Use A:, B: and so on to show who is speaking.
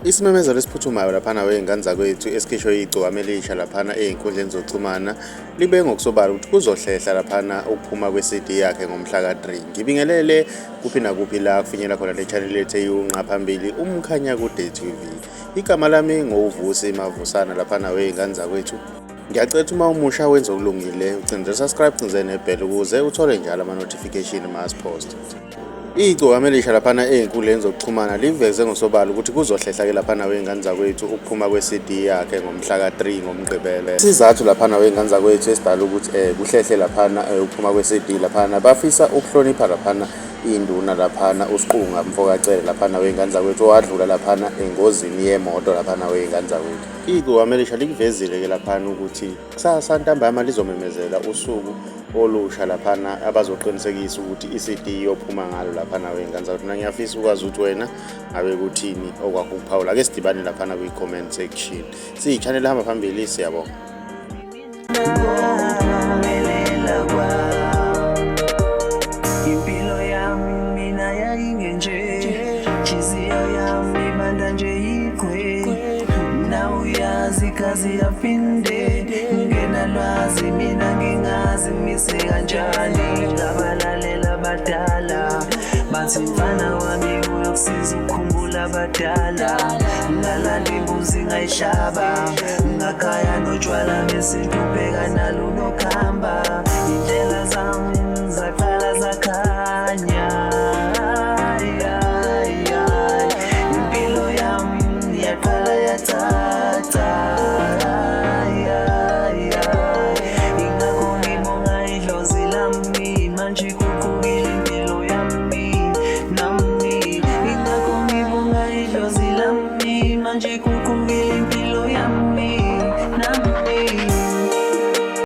A: Isimemezelo esiphuthumayo laphana wey'ngane zakwethu esikhishwe yigcokama elisha laphana ey'nkundleni zokuxhumana libe ngokusobala ukuthi kuzohlehla laphana ukuphuma kwe-CD yakhe ngomhla ka-3. Ngibingelele kuphi nakuphi la kufinyela khona le channel yethu eyunqa phambili uMkhanyakude TV. Igama lami nguVusi Mavusana laphana wey'ngane zakwethu. Ngiyacela uma umusha wenze okulungile ucindezele subscribe ucindezele nebhele ukuze uthole njalo ama-notification uma sipost. Igcokama elisha laphana ey'nkundleni zokuxhumana liveze ngosobala ukuthi kuzohlehla-ke laphana wey'ngane zakwethu ukuphuma kwe-CD yakhe ngomhla ka-3 ngoMgqibelo. Isizathu laphana wey'ngane zakwethu esidala ukuthi kuhlehle laphana ukuphuma kwe-CD laphana bafisa ukuhlonipha laphana induna laphana uSiqunga mfokaCele laphana wey'ngane zakwethu owadlula laphana engozini yemoto laphana wey'ngane zakwethu. Igcokama elisha likuvezile-ke laphana ukuthi kusasa ntambama lizomemezela usuku olusha laphana abazoqinisekisa ukuthi i-CD iyophuma ngalo laphana wey'ngane zakwethu. Mina ngiyafisa ukwazi ukuthi wena ngabe kuthini okwakho ukuphawula. Ake sidibane laphana kwi-comment section. Siyi-channel ehamba phambili, siyabonga.
B: Ngokuphumelela kwami impilo yami mina yayingenje nhliziyo yami ibanda nje yiqwe na uyazi igazi yaphinde ngingenalwazi mina ngingazi ngimise kanjani ngabalalela abadala bathi mfana wami uyokusiza ukukhumbula abadala ngalanda imbuzi ngayihlaba ngakhaya notshwala besintu ubheka nalo nokuhamba indlela zami zaqala zakhanya impilo yami yaqala yacaca ingakho ngibonga idlozi lami manje iguqukile impilo yami nami ingakho ngibonga idlozi lami manje iguqukile.